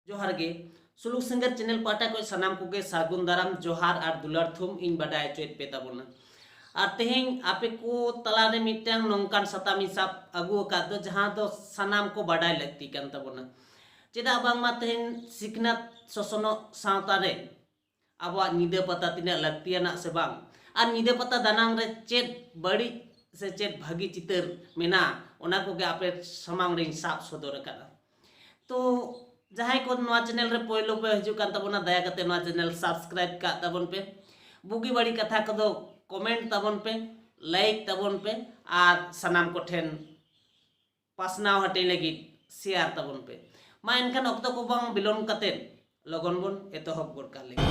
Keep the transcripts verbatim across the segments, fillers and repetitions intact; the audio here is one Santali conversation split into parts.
ᱡᱚᱦᱟᱨ ᱜᱮ᱾ ᱥᱩᱞᱩᱠ ᱥᱤᱝᱜᱟᱨ ᱪᱮᱱᱮᱞ ᱯᱟᱦᱴᱟ ᱠᱷᱚᱱ ᱥᱟᱱᱟᱢ ᱠᱚᱜᱮ ᱥᱟᱹᱜᱩᱱ ᱫᱟᱨᱟᱢ, ᱡᱚᱦᱟᱨ ᱟᱨ ᱫᱩᱞᱟᱹᱲ ᱛᱷᱩᱢ ᱤᱧ ᱵᱟᱰᱟᱭ ᱦᱚᱪᱚᱭᱮᱫ ᱯᱮ ᱛᱟᱵᱚᱱᱟ᱾ ᱟᱨ ᱛᱮᱦᱮᱧ ᱟᱯᱮ ᱠᱚ ᱛᱟᱞᱟᱨᱮ ᱢᱤᱫᱴᱟᱝ ᱱᱚᱝᱠᱟᱱ ᱥᱟᱛᱟᱢ ᱤᱧ ᱥᱟᱵ ᱟᱹᱜᱩ ᱟᱠᱟᱫ ᱫᱚ, ᱡᱟᱦᱟᱸ ᱫᱚ ᱥᱟᱱᱟᱢ ᱠᱚ ᱵᱟᱰᱟᱭ ᱞᱟᱹᱠᱛᱤ ᱠᱟᱱ ᱛᱟᱵᱚᱱᱟ᱾ ᱪᱮᱫᱟᱜ ᱵᱟᱝᱢᱟ ᱛᱮᱦᱮᱧ ᱥᱤᱠᱷᱱᱟᱹᱛ ᱥᱚᱥᱚᱱᱚᱜ ᱥᱟᱶᱛᱟ ᱨᱮ ᱟᱵᱚᱣᱟᱜ ᱧᱤᱫᱟᱹ ᱯᱟᱛᱟ ᱛᱤᱱᱟᱹᱜ ᱞᱟᱹᱠᱛᱤᱭᱟᱱᱟᱜ ᱥᱮ ᱵᱟᱝ, ᱟᱨ ᱧᱤᱫᱟᱹ ᱯᱟᱛᱟ ᱫᱟᱱᱟᱝ ᱨᱮ ᱪᱮᱫ ᱵᱟᱹᱲᱤᱡ ᱥᱮ ᱪᱮᱫ ᱵᱷᱟᱹᱜᱤ ᱪᱤᱛᱟᱹᱨ ᱢᱮᱱᱟᱜᱼᱟ, ᱚᱱᱟ ᱠᱚᱜᱮ ᱟᱯᱮ ᱥᱟᱢᱟᱝ ᱨᱮᱧ ᱥᱟᱵ ᱥᱚᱫᱚᱨ ᱟᱠᱟᱫᱟ᱾ ᱛᱚ ᱡᱟᱦᱟᱸᱭ ᱠᱚ ᱱᱚᱣᱟ ᱪᱮᱱᱮᱞ ᱨᱮ ᱯᱳᱭᱞᱳ ᱯᱮ ᱦᱤᱡᱩᱜ ᱠᱟᱱ ᱛᱟᱵᱚᱱᱟ, ᱫᱟᱭᱟ ᱠᱟᱛᱮ ᱱᱚᱣᱟ ᱪᱮᱱᱮᱞ ᱥᱟᱵᱥᱠᱨᱟᱭᱤᱵ ᱠᱟᱜ ᱛᱟᱵᱚᱱ ᱯᱮ᱾ ᱵᱩᱜᱤ ᱵᱟᱹᱲᱤᱡ ᱠᱟᱛᱷᱟ ᱠᱚᱫᱚ ᱠᱚᱢᱮᱱᱴ ᱛᱟᱵᱚᱱ ᱯᱮ, ᱞᱟᱭᱤᱠ ᱛᱟᱵᱚᱱ ᱯᱮ, ᱟᱨ ᱥᱟᱱᱟᱢ ᱠᱚᱴᱷᱮᱱ ᱯᱟᱥᱱᱟᱣ ᱦᱟᱹᱴᱤᱧ ᱞᱟᱹᱜᱤᱫ ᱥᱮᱭᱟᱨ ᱛᱟᱵᱚᱱ ᱯᱮ᱾ ᱢᱟ ᱮᱱᱠᱷᱟᱱ ᱚᱠᱛᱚ ᱠᱚ ᱵᱟᱝ ᱵᱤᱞᱚᱢ ᱠᱟᱛᱮ ᱞᱚᱜᱚᱱ ᱵᱚᱱ ᱮᱛᱚᱦᱚᱵ ᱜᱚᱫ ᱠᱟᱜ ᱞᱮᱜᱮ᱾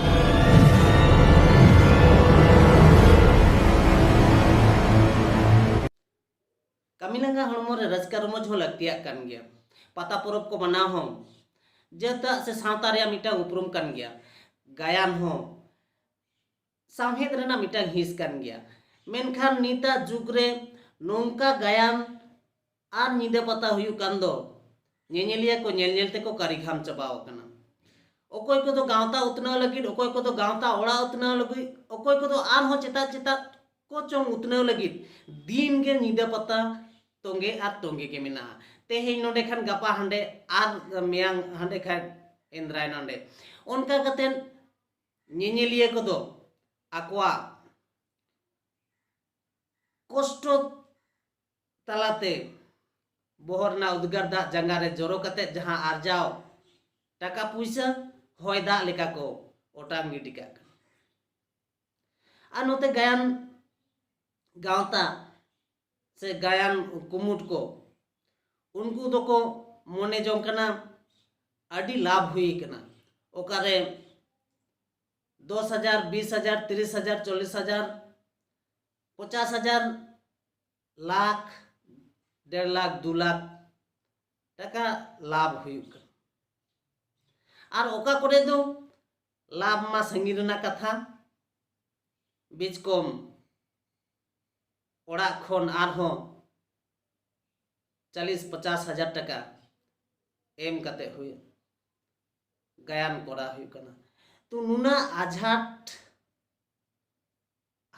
ᱠᱟᱹᱢᱤ ᱞᱟᱸᱜᱟ ᱦᱚᱲᱢᱚ ᱨᱮ ᱨᱟᱹᱥᱠᱟᱹ ᱨᱚᱢᱚᱡᱽ ᱦᱚᱸ ᱞᱟᱹᱠᱛᱤᱭᱟᱜ ᱠᱟᱱ ᱜᱮᱭᱟ᱾ ᱯᱟᱛᱟ ᱯᱚᱨᱚᱵᱽ ᱠᱚ ᱢᱟᱱᱟᱣ ᱦᱚᱸ, ᱡᱟᱹᱛᱟᱜ ᱥᱮ ᱥᱟᱶᱛᱟ ᱨᱮᱭᱟᱜ ᱢᱤᱫᱴᱟᱝ ᱩᱯᱨᱩᱢ ᱠᱟᱱ ᱜᱮᱭᱟ᱾ ᱜᱟᱭᱟᱱ ᱦᱚᱸ ᱥᱟᱶᱦᱮᱫ ᱨᱮᱱᱟᱜ ᱢᱤᱫᱴᱟᱝ ᱦᱤᱸᱥ ᱠᱟᱱ ᱜᱮᱭᱟ᱾ ᱢᱮᱱᱠᱷᱟᱱ ᱱᱤᱛᱟᱜ ᱡᱩᱜᱽ ᱨᱮ ᱱᱚᱝᱠᱟ ᱜᱟᱭᱟᱱ ᱟᱨ ᱧᱤᱫᱟᱹ ᱯᱟᱛᱟ ᱦᱩᱭᱩᱜ ᱠᱟᱱ ᱫᱚ, ᱧᱮᱧᱮᱞᱤᱭᱟᱹ ᱠᱚ ᱧᱮᱞ ᱧᱮᱞ ᱛᱮᱠᱚ ᱠᱟᱹᱨᱤ ᱜᱷᱟᱢ ᱪᱟᱵᱟᱣ ᱟᱠᱟᱱᱟ᱾ ᱚᱠᱚᱭ ᱠᱚᱫᱚ ᱜᱟᱶᱛᱟ ᱩᱛᱱᱟᱹᱣ ᱞᱟᱹᱜᱤᱫ, ᱚᱠᱚᱭ ᱠᱚᱫᱚ ᱜᱟᱶᱛᱟ ᱚᱲᱟᱜ ᱩᱛᱱᱟᱹᱣ ᱞᱟᱹᱜᱤᱫ, ᱚᱠᱚᱭ ᱠᱚᱫᱚ ᱟᱨᱦᱚᱸ ᱪᱮᱛᱟᱱ ᱪᱮᱛᱟᱱ ᱠᱚ ᱪᱚᱝ ᱩᱛᱱᱟᱹᱣ ᱞᱟᱹᱜᱤᱫ ᱫᱤᱱ ᱜᱮ ᱧᱤᱫᱟᱹ ᱯᱟᱛᱟ ᱛᱚᱸᱜᱮ ᱟᱨ ᱛᱚᱸᱜᱮ ᱜᱮ ᱢᱮᱱᱟᱜᱼᱟ᱾ ᱛᱮᱦᱮᱧ ᱱᱚᱰᱮ ᱠᱷᱟᱱ ᱜᱟᱯᱟ ᱦᱟᱸᱰᱮ, ᱟᱨ ᱢᱮᱭᱟᱝ ᱦᱟᱸᱰᱮ ᱠᱷᱟᱱ ᱮᱱᱫᱨᱟᱭ ᱱᱚᱰᱮ᱾ ᱚᱱᱠᱟ ᱠᱟᱛᱮᱫ ᱧᱮᱧᱮᱞᱤᱭᱟᱹ ᱠᱚᱫᱚ ᱟᱠᱚᱣᱟᱜ ᱠᱚᱥᱴᱚ ᱛᱟᱞᱟᱛᱮ ᱵᱚᱦᱚᱜ ᱨᱮᱱᱟᱜ ᱩᱫᱽᱜᱟᱹᱨ ᱫᱟᱜ ᱡᱟᱸᱜᱟ ᱨᱮ ᱡᱚᱨᱚ ᱠᱟᱛᱮ ᱡᱟᱦᱟᱸ ᱟᱨᱡᱟᱣ ᱴᱟᱠᱟ ᱯᱩᱭᱥᱟᱹ ᱦᱚᱭ ᱫᱟᱜ ᱞᱮᱠᱟ ᱠᱚ ᱚᱴᱟᱝ ᱜᱤᱰᱤ ᱠᱟᱜ ᱠᱟᱱᱟ᱾ ᱟᱨ ᱱᱚᱛᱮ ᱜᱟᱭᱟᱱ ᱜᱟᱶᱛᱟ ᱥᱮ ᱜᱟᱭᱟᱱ ᱠᱩᱢᱩᱴ ᱠᱚ, ᱩᱱᱠᱩ ᱫᱚᱠᱚ ᱢᱚᱱᱮ ᱡᱚᱝ ᱠᱟᱱᱟ ᱟᱹᱰᱤ ᱞᱟᱵᱷ ᱦᱩᱭ ᱠᱟᱱᱟ᱾ ᱚᱠᱟᱨᱮ ᱫᱚᱥ ᱦᱟᱡᱟᱨ, ᱵᱤᱥ ᱦᱟᱡᱟᱨ, ᱛᱤᱨᱤᱥ ᱦᱟᱡᱟᱨ, ᱪᱚᱞᱞᱤᱥ ᱦᱟᱡᱟᱨ, ᱯᱚᱪᱟᱥ ᱦᱟᱡᱟᱨ, ᱞᱟᱠᱷ, ᱰᱮᱲ ᱞᱟᱠᱷ, ᱫᱩ ᱞᱟᱠᱷ ᱴᱟᱠᱟ ᱞᱟᱵᱷ ᱦᱩᱭᱩᱜ ᱠᱟᱱᱟ᱾ ᱟᱨ ᱚᱠᱟ ᱠᱚᱨᱮ ᱫᱚ ᱞᱟᱵᱷ ᱢᱟ ᱥᱟᱺᱜᱤᱧ ᱨᱮᱱᱟᱜ ᱠᱟᱛᱷᱟ, ᱵᱤᱪᱠᱚᱢ ᱚᱲᱟᱜ ᱠᱷᱚᱱ ᱟᱨᱦᱚᱸ ᱪᱟᱞᱤᱥ ᱯᱚᱪᱟᱥ ᱦᱟᱡᱟᱨ ᱴᱟᱠᱟ ᱮᱢ ᱠᱟᱛᱮ ᱦᱩᱭᱩᱜ᱾ ᱜᱟᱭᱟᱱ ᱠᱚᱨᱟᱣ ᱦᱩᱭᱩᱜ ᱠᱟᱱᱟ᱾ ᱛᱚ ᱱᱩᱱᱟᱹᱜ ᱟᱡᱷᱟᱴ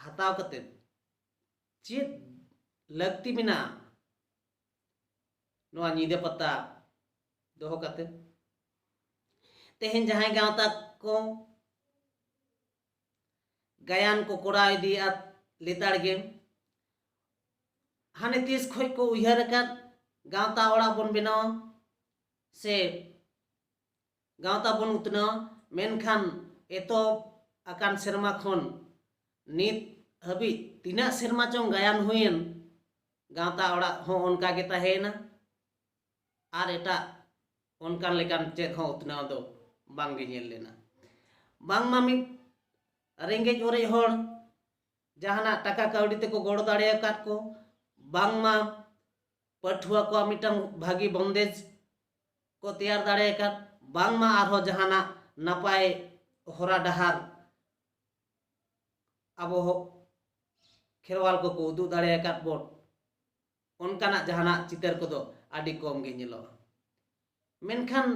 ᱦᱟᱛᱟᱣ ᱠᱟᱛᱮ ᱪᱮᱫ ᱞᱟᱹᱠᱛᱤ ᱢᱮᱱᱟᱜᱼᱟ ᱱᱚᱣᱟ ᱧᱤᱫᱟᱹ ᱯᱟᱛᱟ ᱫᱚᱦᱚ ᱠᱟᱛᱮ? ᱛᱮᱦᱮᱧ ᱡᱟᱦᱟᱸᱭ ᱜᱟᱶᱛᱟ ᱠᱚ ᱜᱟᱭᱟᱱ ᱠᱚ ᱠᱚᱨᱟᱣ ᱤᱫᱤᱭᱮᱫᱼᱟ ᱞᱮᱛᱟᱲ ᱜᱮ, ᱦᱟᱱᱮ ᱛᱤᱥ ᱠᱷᱚᱡ ᱠᱚ ᱩᱭᱦᱟᱹᱨ ᱟᱠᱟᱫ ᱜᱟᱶᱛᱟ ᱚᱲᱟᱜ ᱵᱚᱱ ᱵᱮᱱᱟᱣᱟ ᱥᱮ ᱜᱟᱶᱛᱟ ᱵᱚᱱ ᱩᱛᱱᱟᱹᱣᱟ, ᱢᱮᱱᱠᱷᱟᱱ ᱮᱛᱚᱦᱚᱵ ᱟᱠᱟᱱ ᱥᱮᱨᱢᱟ ᱠᱷᱚᱱ ᱱᱤᱛ ᱦᱟᱹᱵᱤᱡ ᱛᱤᱱᱟᱹᱜ ᱥᱮᱨᱢᱟ ᱪᱚᱝ ᱜᱟᱭᱟᱱ ᱦᱩᱭᱮᱱ, ᱜᱟᱶᱛᱟ ᱚᱲᱟᱜ ᱦᱚᱸ ᱚᱱᱠᱟ ᱜᱮ ᱛᱟᱦᱮᱸᱭᱮᱱᱟ᱾ ᱟᱨ ᱮᱴᱟᱜ ᱚᱱᱠᱟᱱ ᱞᱮᱠᱟᱱ ᱪᱮᱫ ᱦᱚᱸ ᱩᱛᱱᱟᱹᱣ ᱫᱚ ᱵᱟᱝ ᱜᱮ ᱧᱮᱞ ᱞᱮᱱᱟ᱾ ᱵᱟᱝᱢᱟ ᱢᱤᱫ ᱨᱮᱸᱜᱮᱡ ᱚᱨᱮᱡ ᱦᱚᱲ ᱡᱟᱦᱟᱱᱟᱜ ᱴᱟᱠᱟ ᱠᱟᱹᱣᱰᱤ ᱛᱮᱠᱚ ᱜᱚᱲᱚ ᱫᱟᱲᱮ ᱟᱠᱟᱫ ᱠᱚ, ᱵᱟᱝᱢᱟ ᱯᱟᱹᱴᱷᱩᱣᱟᱹ ᱠᱚᱣᱟᱜ ᱢᱤᱫᱴᱟᱝ ᱵᱷᱟᱹᱜᱤ ᱵᱚᱱᱫᱮᱡᱽ ᱠᱚ ᱛᱮᱭᱟᱨ ᱫᱟᱲᱮ ᱟᱠᱟᱫ, ᱵᱟᱝᱢᱟ ᱟᱨᱦᱚᱸ ᱡᱟᱦᱟᱱᱟᱜ ᱱᱟᱯᱟᱭ ᱦᱚᱨᱟ ᱰᱟᱦᱟᱨ ᱟᱵᱚ ᱠᱷᱮᱨᱣᱟᱞ ᱠᱚᱠᱚ ᱩᱫᱩᱜ ᱫᱟᱲᱮ ᱟᱠᱟᱫ ᱵᱚᱱ, ᱚᱱᱠᱟᱱᱟᱜ ᱡᱟᱦᱟᱱᱟᱜ ᱪᱤᱛᱟᱹᱨ ᱠᱚᱫᱚ ᱟᱹᱰᱤ ᱠᱚᱢ ᱜᱮ ᱧᱮᱞᱚᱜᱼᱟ᱾ ᱢᱮᱱᱠᱷᱟᱱ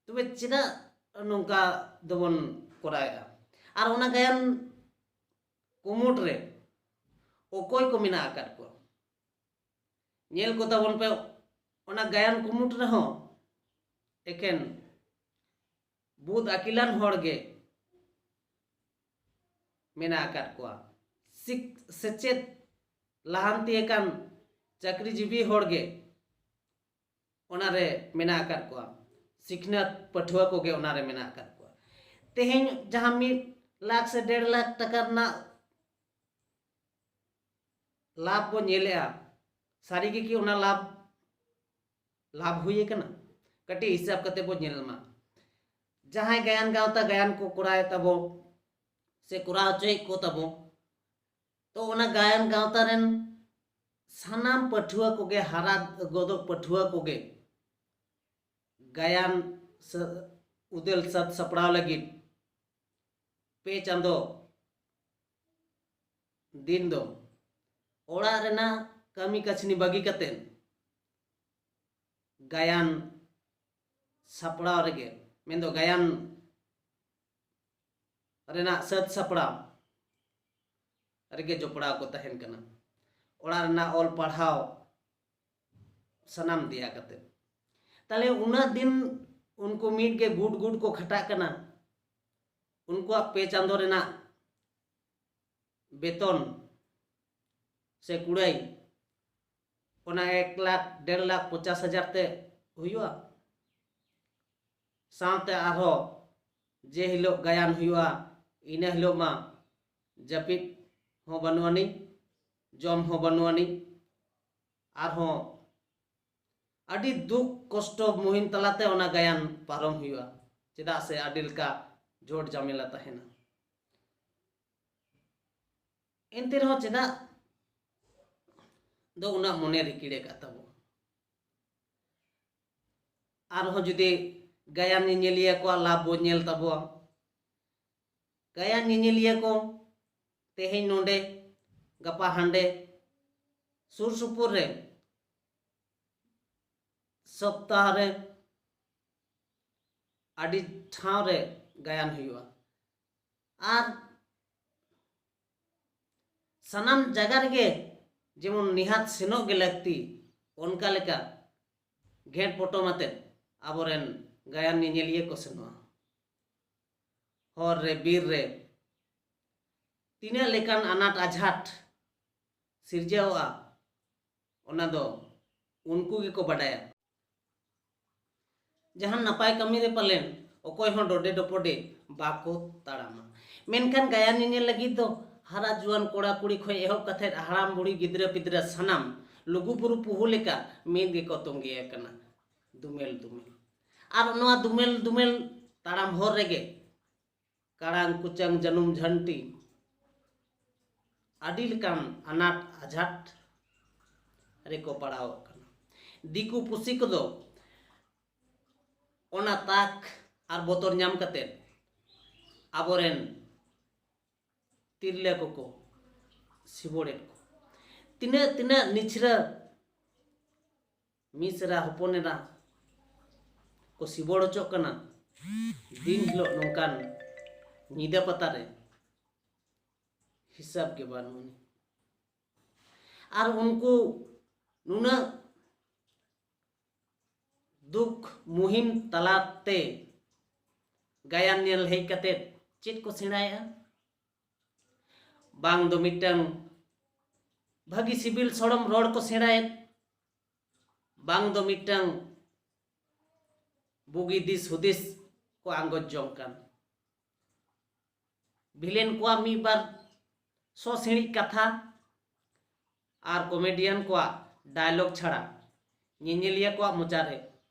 ᱛᱚᱵᱮ ᱪᱮᱫᱟᱜ ᱱᱚᱝᱠᱟ ᱫᱚᱵᱚᱱ ᱠᱚᱨᱟᱣᱮᱫᱼᱟ? ᱟᱨ ᱚᱱᱟ ᱜᱟᱭᱟᱱ ᱠᱩᱢᱩᱴ ᱨᱮ ᱚᱠᱚᱭ ᱠᱚ ᱢᱮᱱᱟᱜ ᱟᱠᱟᱫ ᱠᱚᱣᱟ? ᱧᱮᱞ ᱠᱚ ᱛᱟᱵᱚᱱ ᱯᱮ, ᱚᱱᱟ ᱜᱟᱭᱟᱱ ᱠᱩᱢᱩᱴ ᱨᱮᱦᱚᱸ ᱮᱠᱮᱱ ᱵᱩᱫ ᱟᱹᱠᱤᱞᱟᱱ ᱦᱚᱲ ᱜᱮ ᱢᱮᱱᱟᱜ ᱟᱠᱟᱫ ᱠᱚᱣᱟ᱾ ᱥᱤᱠ-, ᱥᱮᱪᱮᱫ ᱞᱟᱦᱟᱱᱛᱤ ᱟᱠᱟᱱ ᱪᱟᱹᱠᱨᱤᱡᱤᱵᱤ ᱦᱚᱲ ᱜᱮ ᱚᱱᱟᱨᱮ ᱢᱮᱱᱟᱜ ᱟᱠᱟᱫ ᱠᱚᱣᱟ᱾ ᱥᱤᱠᱷᱱᱟᱹᱛ ᱯᱟᱹᱴᱷᱩᱣᱟᱹ ᱠᱚᱜᱮ ᱚᱱᱟᱨᱮ ᱢᱮᱱᱟᱜ ᱟᱠᱟᱫ ᱠᱚᱣᱟ᱾ ᱛᱮᱦᱮᱧ ᱡᱟᱦᱟᱸ ᱢᱤᱫ ᱞᱟᱠᱷ ᱥᱮ ᱰᱮᱲ ᱞᱟᱠᱷ ᱴᱟᱠᱟ ᱨᱮᱱᱟᱜ ᱞᱟᱵᱷ ᱵᱚ ᱧᱮᱞᱮᱜᱼᱟ, ᱥᱟᱹᱨᱤ ᱜᱮ ᱠᱤ ᱚᱱᱟ ᱞᱟᱵᱷ, ᱞᱟᱵᱷ ᱦᱩᱭ ᱟᱠᱟᱱᱟ? ᱠᱟᱹᱴᱤᱡ ᱦᱤᱥᱟᱹᱵ ᱠᱟᱛᱮ ᱵᱚ ᱧᱮᱞ ᱢᱟ᱾ ᱡᱟᱦᱟᱸᱭ ᱜᱟᱭᱟᱱ ᱜᱟᱶᱛᱟ ᱜᱟᱭᱟᱱ ᱠᱚ ᱠᱚᱨᱟᱣᱮᱫ ᱛᱟᱵᱚ ᱥᱮ ᱠᱚᱨᱟᱣ ᱦᱚᱪᱚᱭᱮᱫ ᱠᱚ ᱛᱟᱵᱚ, ᱛᱚ ᱚᱱᱟ ᱜᱟᱭᱟᱱ ᱜᱟᱶᱛᱟ ᱨᱮᱱ ᱥᱟᱱᱟᱢ ᱯᱟᱹᱴᱷᱩᱣᱟᱹ ᱠᱚᱜᱮ, ᱦᱟᱨᱟ ᱜᱚᱫᱚᱜ ᱯᱟᱹᱴᱷᱩᱣᱟᱹ ᱠᱚᱜᱮ ᱜᱟᱭᱟᱱ ᱥᱟ-, ᱩᱫᱮᱞ ᱥᱟᱹᱛ ᱥᱟᱯᱲᱟᱣ ᱞᱟᱹᱜᱤᱫ ᱯᱮ ᱪᱟᱸᱫᱚ ᱫᱤᱱ ᱫᱚ ᱚᱲᱟᱜ ᱨᱮᱱᱟᱜ ᱠᱟᱹᱢᱤ ᱠᱟᱹᱥᱱᱤ ᱵᱟᱹᱜᱤ ᱠᱟᱛᱮᱫ ᱜᱟᱭᱟᱱ ᱥᱟᱯᱲᱟᱣ ᱨᱮᱜᱮ, ᱢᱮᱱᱫᱚ ᱜᱟᱭᱟᱱ ᱨᱮᱱᱟᱜ ᱥᱟᱹᱛ ᱥᱟᱯᱲᱟᱣ ᱨᱮᱜᱮ ᱡᱚᱯᱲᱟᱣ ᱠᱚ ᱛᱟᱦᱮᱱ ᱠᱟᱱᱟ᱾ ᱚᱲᱟᱜ ᱨᱮᱱᱟᱜ ᱚᱞ ᱯᱟᱲᱦᱟᱣ ᱥᱟᱱᱟᱢ ᱫᱮᱭᱟ ᱠᱟᱛᱮ᱾ ᱛᱟᱦᱞᱮ ᱩᱱᱟᱹᱜ ᱫᱤᱱ ᱩᱱᱠᱩ ᱢᱤᱫ ᱜᱮ ᱜᱩᱴ ᱜᱩᱴ ᱠᱚ ᱠᱷᱟᱴᱟᱜ ᱠᱟᱱᱟ᱾ ᱩᱱᱠᱩᱣᱟᱜ ᱯᱮ ᱪᱟᱸᱫᱚ ᱨᱮᱱᱟᱜ ᱵᱮᱛᱚᱱ ᱥᱮ ᱠᱩᱲᱟᱹᱭ, ᱚᱱᱟ ᱮᱠ ᱞᱟᱠᱷ, ᱰᱮᱲ ᱞᱟᱠᱷ ᱯᱚᱪᱟᱥ ᱦᱟᱡᱟᱨ ᱛᱮ ᱦᱩᱭᱩᱜᱼᱟ᱾ ᱥᱟᱶᱛᱮ ᱟᱨᱦᱚᱸ ᱡᱮ ᱦᱤᱞᱳᱜ ᱜᱟᱭᱟᱱ ᱦᱩᱭᱩᱜᱼᱟ, ᱤᱱᱟᱹ ᱦᱤᱞᱳᱜ ᱢᱟ ᱡᱟᱹᱯᱤᱫ ᱦᱚᱸ ᱵᱟᱹᱱᱩᱜ ᱟᱹᱱᱤᱡ, ᱡᱚᱢ ᱦᱚᱸ ᱵᱟᱹᱱᱩᱜ ᱟᱹᱱᱤᱡ᱾ ᱟᱨᱦᱚᱸ ᱟᱹᱰᱤ ᱫᱩᱠ ᱠᱚᱥᱴᱚ ᱢᱩᱦᱤᱢ ᱛᱟᱞᱟᱛᱮ ᱚᱱᱟ ᱜᱟᱭᱟᱱ ᱯᱟᱨᱚᱢ ᱦᱩᱭᱩᱜᱼᱟ, ᱪᱮᱫᱟᱜ ᱥᱮ ᱟᱹᱰᱤ ᱞᱮᱠᱟ ᱡᱷᱩᱴ ᱡᱷᱟᱢᱮᱞᱟ ᱛᱟᱦᱮᱱᱟ᱾ ᱮᱱᱛᱮ ᱨᱮᱦᱚᱸ ᱪᱮᱫᱟᱜ ᱫᱚ ᱩᱱᱟᱹᱜ ᱢᱚᱱᱮ ᱨᱤᱠᱤᱲ ᱟᱠᱟᱫ ᱛᱟᱵᱚ? ᱟᱨᱦᱚᱸ ᱡᱩᱫᱤ ᱜᱟᱭᱟᱱ ᱧᱮᱧᱮᱞᱤᱭᱟᱹ ᱠᱚᱣᱟᱜ ᱞᱟᱵᱷ ᱵᱚ ᱧᱮᱞ ᱛᱟᱵᱚᱣᱟ, ᱜᱟᱭᱟᱱ ᱧᱮᱧᱮᱞᱤᱭᱟᱹ ᱠᱚ ᱛᱮᱦᱮᱧ ᱱᱚᱰᱮ, ᱜᱟᱯᱟ ᱦᱟᱸᱰᱮ, ᱥᱩᱨ ᱥᱩᱯᱩᱨ ᱨᱮ ᱥᱚᱯᱛᱟᱦᱚ ᱨᱮ ᱟᱹᱰᱤ ᱴᱷᱟᱶ ᱨᱮ ᱜᱟᱭᱟᱱ ᱦᱩᱭᱩᱜᱼᱟ᱾ ᱟᱨ ᱥᱟᱱᱟᱢ ᱡᱟᱭᱜᱟ ᱨᱮᱜᱮ ᱡᱮᱢᱚᱱ ᱱᱤᱦᱟᱛ ᱥᱮᱱᱚᱜ ᱜᱮ ᱞᱟᱹᱠᱛᱤ, ᱚᱱᱠᱟ ᱞᱮᱠᱟ ᱜᱷᱮᱸᱴ ᱯᱚᱴᱚᱢ ᱟᱛᱮᱫ ᱟᱵᱚᱨᱮᱱ ᱜᱟᱭᱟᱱ ᱧᱮᱧᱮᱞᱤᱭᱟᱹ ᱠᱚ ᱥᱮᱱᱚᱜᱼᱟ᱾ ᱦᱚᱨ ᱨᱮ, ᱵᱤᱨ ᱨᱮ ᱛᱤᱱᱟᱹᱜ ᱞᱮᱠᱟᱱ ᱟᱱᱟᱴ ᱟᱡᱷᱟᱴ ᱥᱤᱨᱡᱟᱹᱣᱚᱜᱼᱟ, ᱚᱱᱟ ᱫᱚ ᱩᱱᱠᱩ ᱜᱮᱠᱚ ᱵᱟᱰᱟᱭᱟ᱾ ᱡᱟᱦᱟᱱ ᱱᱟᱯᱟᱭ ᱠᱟᱹᱢᱤ ᱨᱮ ᱯᱟᱞᱮᱱ ᱚᱠᱚᱭ ᱦᱚᱸ ᱰᱚᱰᱮ ᱰᱚᱯᱚᱰᱮ ᱵᱟᱠᱚ ᱛᱟᱲᱟᱢᱟ, ᱢᱮᱱᱠᱷᱟᱱ ᱜᱟᱭᱟᱱ ᱧᱮᱧᱮᱞ ᱞᱟᱹᱜᱤᱫ ᱫᱚ ᱦᱟᱨᱟ ᱡᱩᱣᱟᱹᱱ ᱠᱚᱲᱟ ᱠᱩᱲᱤ ᱠᱷᱚᱱ ᱮᱦᱚᱵ ᱠᱟᱛᱮᱫ ᱦᱟᱲᱟᱢ ᱵᱩᱲᱦᱤ ᱜᱤᱫᱽᱨᱟᱹ ᱯᱤᱫᱽᱨᱟᱹ ᱥᱟᱱᱟᱢ ᱞᱩᱜᱩ ᱵᱩᱨᱩ ᱯᱩᱦᱩ ᱞᱮᱠᱟ ᱢᱤᱫ ᱜᱮᱠᱚ ᱛᱚᱸᱜᱮ ᱟᱠᱟᱱᱟ, ᱫᱩᱢᱮᱞ ᱫᱩᱢᱮᱞ᱾ ᱟᱨ ᱱᱚᱣᱟ ᱫᱩᱢᱮᱞ ᱫᱩᱢᱮᱞ ᱛᱟᱲᱟᱢ ᱦᱚᱨ ᱨᱮᱜᱮ ᱠᱟᱲᱟᱝ ᱠᱩᱪᱟᱝ ᱡᱟᱹᱱᱩᱢ ᱡᱷᱟᱹᱱᱴᱤ ᱟᱹᱰᱤ ᱞᱮᱠᱟᱱ ᱟᱱᱟᱴ ᱟᱡᱷᱟᱴ ᱨᱮᱠᱚ ᱯᱟᱲᱟᱣᱚᱜ ᱠᱟᱱᱟ᱾ ᱫᱤᱠᱩ ᱯᱩᱥᱤ ᱠᱚᱫᱚ ᱚᱱᱟ ᱛᱟᱠ ᱟᱨ ᱵᱚᱛᱚᱨ ᱧᱟᱢ ᱠᱟᱛᱮ ᱟᱵᱚᱨᱮᱱ ᱛᱤᱨᱞᱟᱹ ᱠᱚᱠᱚ ᱥᱤᱵᱚᱲᱮᱫ ᱠᱚ᱾ ᱛᱤᱱᱟᱹᱜ ᱛᱤᱱᱟᱹᱜ ᱱᱤᱪᱷᱨᱟᱹ ᱢᱤᱥᱨᱟ ᱦᱚᱯᱚᱱ ᱮᱨᱟ ᱠᱚ ᱥᱤᱵᱚᱲ ᱦᱚᱪᱚᱜ ᱠᱟᱱᱟ, ᱫᱤᱱ ᱦᱤᱞᱳᱜ ᱱᱚᱝᱠᱟᱱ ᱧᱤᱫᱟᱹ ᱯᱟᱛᱟ ᱨᱮ ᱦᱤᱥᱟᱹᱵ ᱜᱮ ᱵᱟᱹᱱᱩᱜ ᱟᱹᱱᱤᱡ᱾ ᱟᱨ ᱩᱱᱠᱩ ᱱᱩᱱᱟᱹᱜ ᱫᱩᱠ ᱢᱩᱦᱤᱢ ᱛᱟᱞᱟᱛᱮ ᱜᱟᱭᱟᱱ ᱧᱮᱞ ᱦᱮᱡ ᱠᱟᱛᱮ ᱪᱮᱫ ᱠᱚ ᱥᱮᱬᱟᱭᱮᱫᱼᱟ? ᱵᱟᱝ ᱫᱚ ᱢᱤᱫᱴᱟᱝ ᱵᱷᱟᱹᱜᱤ ᱥᱤᱵᱤᱞ ᱥᱚᱲᱚᱢ ᱨᱚᱲ ᱠᱚ ᱥᱮᱬᱟᱭᱮᱫ, ᱵᱟᱝ ᱫᱚ ᱢᱤᱫᱴᱟᱝ ᱵᱩᱜᱤ ᱫᱤᱥ ᱦᱩᱫᱤᱥ ᱠᱚ ᱟᱸᱜᱚᱪ ᱡᱚᱝ ᱠᱟᱱ᱾ ᱵᱷᱤᱞᱮᱱ ᱠᱚᱣᱟᱜ ᱢᱤᱫ ᱵᱟᱨ ᱥᱚ ᱥᱤᱬᱤᱡ ᱠᱟᱛᱷᱟ ᱟᱨ ᱠᱚᱢᱮᱰᱤᱭᱟᱱ ᱠᱚᱣᱟᱜ ᱰᱟᱭᱞᱚᱜ ᱪᱷᱟᱲᱟ ᱧᱮᱧᱮᱞᱤᱭᱟᱹ ᱠᱚᱣᱟᱜ ᱢᱚᱪᱟ ᱨᱮ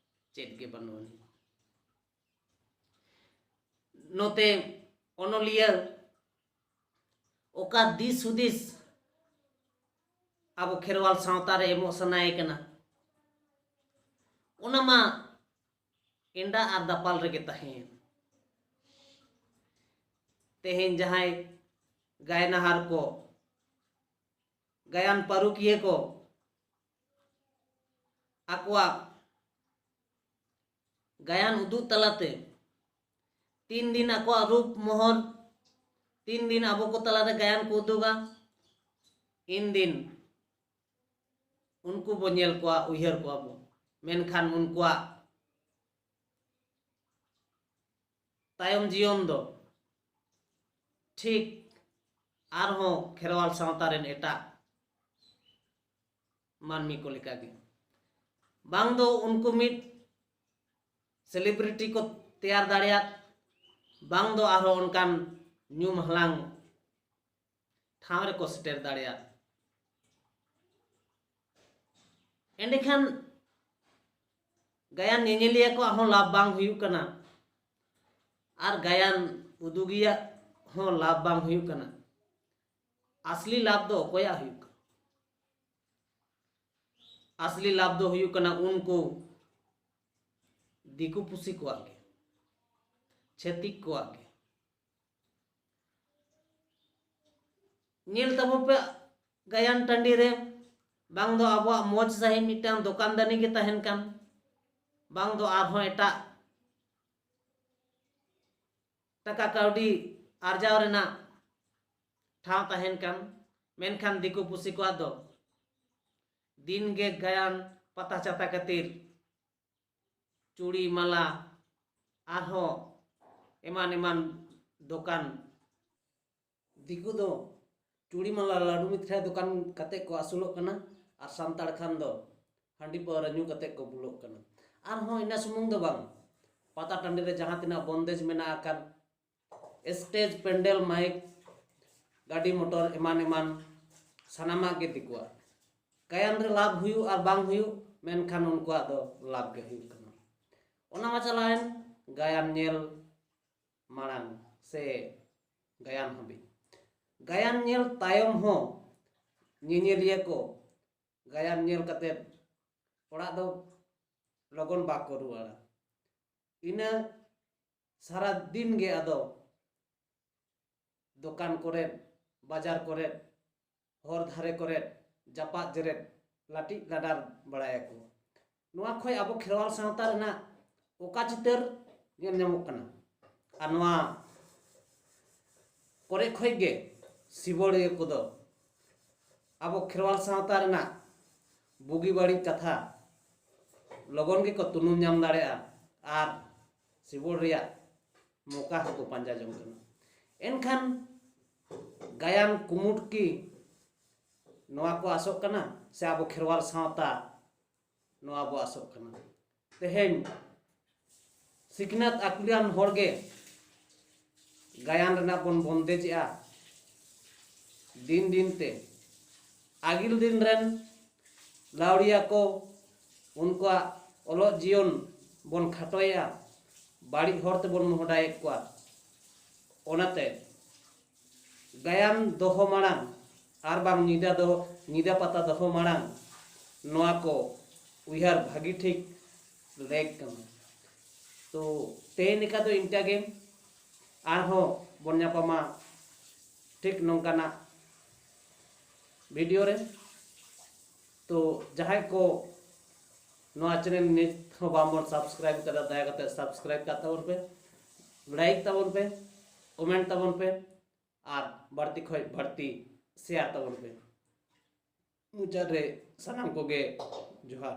ᱪᱮᱫ ᱜᱮ ᱵᱟᱹᱱᱩᱜ ᱟᱹᱱᱤᱡ᱾ ᱱᱚᱛᱮ ᱚᱱᱚᱞᱤᱭᱟᱹ ᱚᱠᱟ ᱫᱤᱥ ᱦᱩᱫᱤᱥ ᱟᱵᱚ ᱠᱷᱮᱨᱣᱟᱞ ᱥᱟᱶᱛᱟ ᱨᱮ ᱮᱢᱚᱜ ᱥᱟᱱᱟᱭᱮ ᱠᱟᱱᱟ, ᱚᱱᱟ ᱢᱟ ᱮᱸᱰᱟ ᱟᱨ ᱫᱟᱯᱟᱞ ᱨᱮᱜᱮ ᱛᱟᱦᱮᱸᱭᱮᱱ᱾ ᱛᱮᱦᱮᱧ ᱡᱟᱦᱟᱸᱭ ᱜᱟᱭᱱᱟᱦᱟᱨ ᱠᱚ, ᱜᱟᱭᱟᱱ ᱯᱟᱹᱨᱩᱠᱷᱤᱭᱟᱹ ᱠᱚ ᱟᱠᱚᱣᱟᱜ ᱜᱟᱭᱟᱱ ᱩᱫᱩᱜ ᱛᱟᱞᱟᱛᱮ ᱛᱤᱱ ᱫᱤᱱ ᱟᱠᱚᱣᱟᱜ ᱨᱩᱯ ᱢᱚᱦᱚᱨ, ᱛᱤᱱ ᱫᱤᱱ ᱟᱵᱚ ᱠᱚ ᱛᱟᱞᱟᱨᱮ ᱜᱟᱭᱟᱱ ᱠᱚ ᱩᱫᱩᱜᱟ, ᱤᱱ ᱫᱤᱱ ᱩᱱᱠᱩ ᱵᱚ ᱧᱮᱞ ᱠᱚᱣᱟ, ᱩᱭᱦᱟᱹᱨ ᱠᱚᱣᱟ ᱵᱚ᱾ ᱢᱮᱱᱠᱷᱟᱱ ᱩᱱᱠᱩᱣᱟᱜ ᱛᱟᱭᱚᱢ ᱡᱤᱭᱚᱱ ᱫᱚ ᱴᱷᱤᱠ ᱟᱨᱦᱚᱸ ᱠᱷᱮᱨᱣᱟᱞ ᱥᱟᱶᱛᱟ ᱨᱮᱱ ᱮᱴᱟᱜ ᱢᱟᱹᱱᱢᱤ ᱠᱚ ᱞᱮᱠᱟᱜᱮ᱾ ᱵᱟᱝ ᱫᱚ ᱩᱱᱠᱩ ᱢᱤᱫ ᱥᱮᱞᱤᱵᱨᱤᱴᱤ ᱠᱚ ᱛᱮᱭᱟᱨ ᱫᱟᱲᱮᱭᱟᱜ, ᱵᱟᱝ ᱫᱚ ᱟᱨᱦᱚᱸ ᱚᱱᱠᱟᱱ ᱧᱩᱢ ᱦᱟᱞᱟᱝ ᱴᱷᱟᱶ ᱨᱮᱠᱚ ᱥᱮᱴᱮᱨ ᱫᱟᱲᱮᱭᱟᱜ᱾ ᱮᱸᱰᱮᱠᱷᱟᱱ ᱜᱟᱭᱟᱱ ᱧᱮᱧᱮᱞᱤᱭᱟᱹ ᱠᱚᱣᱟᱜ ᱦᱚᱸ ᱞᱟᱵᱷ ᱵᱟᱝ ᱦᱩᱭᱩᱜ ᱠᱟᱱᱟ ᱟᱨ ᱜᱟᱭᱟᱱ ᱩᱫᱩᱜᱤᱭᱟᱹ ᱦᱚᱸ ᱞᱟᱵᱷ ᱵᱟᱝ ᱦᱩᱭᱩᱜ ᱠᱟᱱᱟ᱾ ᱟᱥᱞᱤ ᱞᱟᱵᱷ ᱫᱚ ᱚᱠᱚᱭᱟᱜ ᱦᱩᱭᱩᱜ ᱠᱟᱱᱟ? ᱟᱥᱞᱤ ᱞᱟᱵᱷ ᱫᱚ ᱦᱩᱭᱩᱜ ᱠᱟᱱᱟ ᱩᱱᱠᱩ ᱫᱤᱠᱩ ᱯᱩᱥᱤ ᱠᱚᱣᱟᱜ ᱜᱮ, ᱪᱷᱟᱹᱛᱤᱠ ᱠᱚᱣᱟᱜ ᱜᱮ᱾ ᱧᱮᱞ ᱛᱟᱵᱚ ᱯᱮ ᱜᱟᱭᱟᱱ ᱴᱟᱺᱰᱤ ᱨᱮ ᱵᱟᱝ ᱫᱚ ᱟᱵᱚᱣᱟᱜ ᱢᱚᱡᱽ ᱥᱟᱺᱦᱤᱡ ᱢᱤᱫᱴᱟᱝ ᱫᱚᱠᱟᱱ ᱫᱟᱹᱱᱤ ᱜᱮ ᱛᱟᱦᱮᱱ ᱠᱟᱱ, ᱵᱟᱝ ᱫᱚ ᱟᱨᱦᱚᱸ ᱮᱴᱟᱜ ᱴᱟᱠᱟ ᱠᱟᱹᱣᱰᱤ ᱟᱨᱡᱟᱣ ᱨᱮᱱᱟᱜ ᱴᱷᱟᱶ ᱛᱟᱦᱮᱱ ᱠᱟᱱ, ᱢᱮᱱᱠᱷᱟᱱ ᱫᱤᱠᱩ ᱯᱩᱥᱤ ᱠᱚᱣᱟᱜ ᱫᱚ ᱫᱤᱱ ᱜᱮ ᱜᱟᱭᱟᱱ ᱯᱟᱛᱟ ᱪᱷᱟᱛᱟ ᱠᱷᱟᱹᱛᱤᱨ ᱪᱩᱲᱤ ᱢᱟᱞᱟ ᱟᱨᱦᱚᱸ ᱮᱢᱟᱱ ᱮᱢᱟᱱ ᱫᱚᱠᱟᱱ, ᱫᱤᱠᱩ ᱫᱚ ᱪᱩᱲᱤ ᱢᱟᱞᱟ ᱞᱟᱹᱰᱩ ᱢᱤᱴᱷᱟᱭ ᱫᱚᱠᱟᱱ ᱠᱟᱛᱮ ᱠᱚ ᱟᱹᱥᱩᱞᱚᱜ ᱠᱟᱱᱟ, ᱟᱨ ᱥᱟᱱᱛᱟᱲ ᱠᱷᱟᱱ ᱫᱚ ᱦᱟᱺᱰᱤ ᱯᱟᱹᱣᱨᱟᱹ ᱧᱩ ᱠᱟᱛᱮ ᱠᱚ ᱵᱩᱞᱚᱜ ᱠᱟᱱᱟ᱾ ᱟᱨᱦᱚᱸ ᱤᱱᱟᱹ ᱥᱩᱢᱩᱝ ᱫᱚ ᱵᱟᱝ, ᱯᱟᱛᱟ ᱴᱟᱺᱰᱤ ᱨᱮ ᱡᱟᱦᱟᱸ ᱛᱤᱱᱟᱹᱜ ᱵᱚᱱᱫᱮᱡᱽ ᱢᱮᱱᱟᱜ ᱟᱠᱟᱫ, ᱥᱴᱮᱡᱽ, ᱯᱮᱱᱰᱮᱞ, ᱢᱟᱭᱤᱠ, ᱜᱟᱹᱰᱤ ᱢᱚᱴᱚᱨ ᱮᱢᱟᱱ ᱮᱢᱟᱱ ᱥᱟᱱᱟᱢᱟᱜ ᱜᱮ ᱫᱤᱠᱩᱣᱟᱜ᱾ ᱜᱟᱭᱟᱱ ᱨᱮ ᱞᱟᱵᱷ ᱦᱩᱭᱩᱜ ᱟᱨ ᱵᱟᱝ ᱦᱩᱭᱩᱜ, ᱢᱮᱱᱠᱷᱟᱱ ᱩᱱᱠᱩᱣᱟᱜ ᱫᱚ ᱞᱟᱵᱷ ᱜᱮ ᱦᱩᱭᱩᱜ ᱠᱟᱱᱟ᱾ ᱚᱱᱟ ᱢᱟ ᱪᱟᱞᱟᱣᱮᱱ ᱜᱟᱭᱟᱱ ᱧᱮᱞ ᱢᱟᱲᱟᱝ ᱥᱮ ᱜᱟᱭᱟᱱ ᱦᱟᱹᱵᱤᱡ᱾ ᱜᱟᱭᱟᱱ ᱧᱮᱞ ᱛᱟᱭᱚᱢ ᱦᱚᱸ ᱧᱮᱧᱮᱞᱤᱭᱟᱹ ᱠᱚ ᱜᱟᱭᱟᱱ ᱧᱮᱞ ᱠᱟᱛᱮ ᱚᱲᱟᱜ ᱫᱚ ᱞᱚᱜᱚᱱ ᱵᱟᱠᱚ ᱨᱩᱣᱟᱹᱲᱟ᱾ ᱤᱱᱟᱹ ᱥᱟᱨᱟ ᱫᱤᱱ ᱜᱮ ᱟᱫᱚ ᱫᱚᱠᱟᱱ ᱠᱚᱨᱮ, ᱵᱟᱡᱟᱨ ᱠᱚᱨᱮ, ᱦᱚᱨ ᱫᱷᱟᱨᱮ ᱠᱚᱨᱮ ᱡᱟᱯᱟᱜ ᱡᱮᱨᱮᱫ ᱞᱟᱹᱴᱤᱡ ᱞᱟᱰᱟᱨ ᱵᱟᱲᱟᱭᱟᱠᱚ᱾ ᱱᱚᱣᱟ ᱠᱷᱚᱱ ᱟᱵᱚ ᱠᱷᱮᱨᱣᱟᱞ ᱥᱟᱶᱛᱟ ᱨᱮᱱᱟᱜ ᱚᱠᱟ ᱪᱤᱛᱟᱹᱨ ᱧᱮᱞ ᱧᱟᱢᱚᱜ ᱠᱟᱱᱟ? ᱟᱨ ᱱᱚᱣᱟ ᱠᱚᱨᱮ ᱠᱷᱚᱱ ᱜᱮ ᱥᱤᱵᱚᱲᱤᱭᱟᱹ ᱠᱚᱫᱚ ᱟᱵᱚ ᱠᱷᱮᱨᱣᱟᱞ ᱥᱟᱶᱛᱟ ᱨᱮᱱᱟᱜ ᱵᱩᱜᱤ ᱵᱟᱹᱲᱤᱡ ᱠᱟᱛᱷᱟ ᱞᱚᱜᱚᱱ ᱜᱮᱠᱚ ᱛᱩᱱᱩᱢ ᱧᱟᱢ ᱫᱟᱲᱮᱭᱟᱜᱼᱟ ᱟᱨ ᱥᱤᱵᱚᱲ ᱨᱮᱭᱟᱜ ᱢᱚᱠᱟ ᱦᱚᱸᱠᱚ ᱯᱟᱸᱡᱟ ᱡᱚᱝ ᱠᱟᱱᱟ᱾ ᱮᱱᱠᱷᱟᱱ ᱜᱟᱭᱟᱱ ᱠᱩᱢᱩᱴ ᱠᱤ ᱱᱚᱣᱟ ᱠᱚ ᱟᱥᱚᱜ ᱠᱟᱱᱟ, ᱥᱮ ᱟᱵᱚ ᱠᱷᱮᱨᱣᱟᱞ ᱥᱟᱶᱛᱟ ᱱᱚᱣᱟ ᱵᱚ ᱟᱥᱚᱜ ᱠᱟᱱᱟ? ᱛᱮᱦᱮᱧ ᱥᱤᱠᱷᱱᱟᱹᱛ ᱟᱹᱠᱤᱞᱟᱱ ᱦᱚᱲ ᱜᱮ ᱜᱟᱭᱟᱱ ᱨᱮᱱᱟᱜ ᱵᱚᱱ ᱵᱚᱱᱫᱮᱡᱮᱜᱼᱟ ᱫᱤᱱ ᱫᱤᱱ ᱛᱮ᱾ ᱟᱹᱜᱤᱞ ᱫᱤᱱ ᱨᱮᱱ ᱞᱟᱹᱣᱲᱤᱭᱟᱹ ᱠᱚ ᱩᱱᱠᱩᱣᱟᱜ ᱚᱞᱚᱜ ᱡᱤᱭᱚᱱ ᱵᱚᱱ ᱠᱷᱟᱴᱚᱭᱮᱜᱼᱟ, ᱵᱟᱹᱲᱤᱡ ᱦᱚᱨ ᱛᱮᱵᱚᱱ ᱢᱚᱦᱰᱟᱭᱮᱫ ᱠᱚᱣᱟ᱾ ᱚᱱᱟᱛᱮ ᱜᱟᱭᱟᱱ ᱫᱚᱦᱚ ᱢᱟᱲᱟᱝ ᱟᱨ ᱵᱟᱝ ᱧᱤᱫᱟᱹ ᱫᱚᱦᱚ, ᱧᱤᱫᱟᱹ ᱯᱟᱛᱟ ᱫᱚᱦᱚ ᱢᱟᱲᱟᱝ ᱱᱚᱣᱟ ᱠᱚ ᱩᱭᱦᱟᱹᱨ ᱵᱷᱟᱹᱜᱤ ᱴᱷᱤᱠ ᱞᱮᱠ ᱠᱟᱱᱟ᱾ ᱛᱚ ᱛᱮᱦᱮᱧ ᱞᱮᱠᱟ ᱫᱚ ᱤᱱᱠᱟ ᱜᱮ, ᱟᱨᱦᱚᱸ ᱵᱚᱱ ᱧᱟᱯᱟᱢᱟ ᱴᱷᱤᱠ ᱱᱚᱝᱠᱟᱱᱟᱜ ᱵᱷᱤᱰᱤᱭᱳ ᱨᱮ᱾ ᱛᱚ ᱡᱟᱦᱟᱸᱭ ᱠᱚ ᱱᱚᱣᱟ ᱪᱮᱱᱮᱞ ᱱᱤᱛ ᱦᱚᱸ ᱵᱟᱝᱵᱚᱱ ᱥᱟᱵᱥᱠᱨᱟᱭᱤᱵ ᱠᱟᱫᱟ, ᱫᱟᱭᱟ ᱠᱟᱛᱮ ᱥᱟᱵᱥᱠᱨᱟᱭᱤᱵ ᱠᱟᱜ ᱛᱟᱵᱚᱱ ᱯᱮ, ᱞᱟᱭᱤᱠ ᱛᱟᱵᱚᱱ ᱯᱮ, ᱠᱚᱢᱮᱱᱴ ᱛᱟᱵᱚᱱ ᱯᱮ, ᱟᱨ ᱵᱟᱹᱲᱛᱤ ᱠᱷᱚᱱ ᱵᱟᱹᱲᱛᱤ ᱥᱮᱭᱟᱨ ᱛᱟᱵᱚᱱ ᱯᱮ᱾ ᱢᱩᱪᱟᱹᱫ ᱨᱮ ᱥᱟᱱᱟᱢ ᱠᱚᱜᱮ ᱡᱚᱦᱟᱨ᱾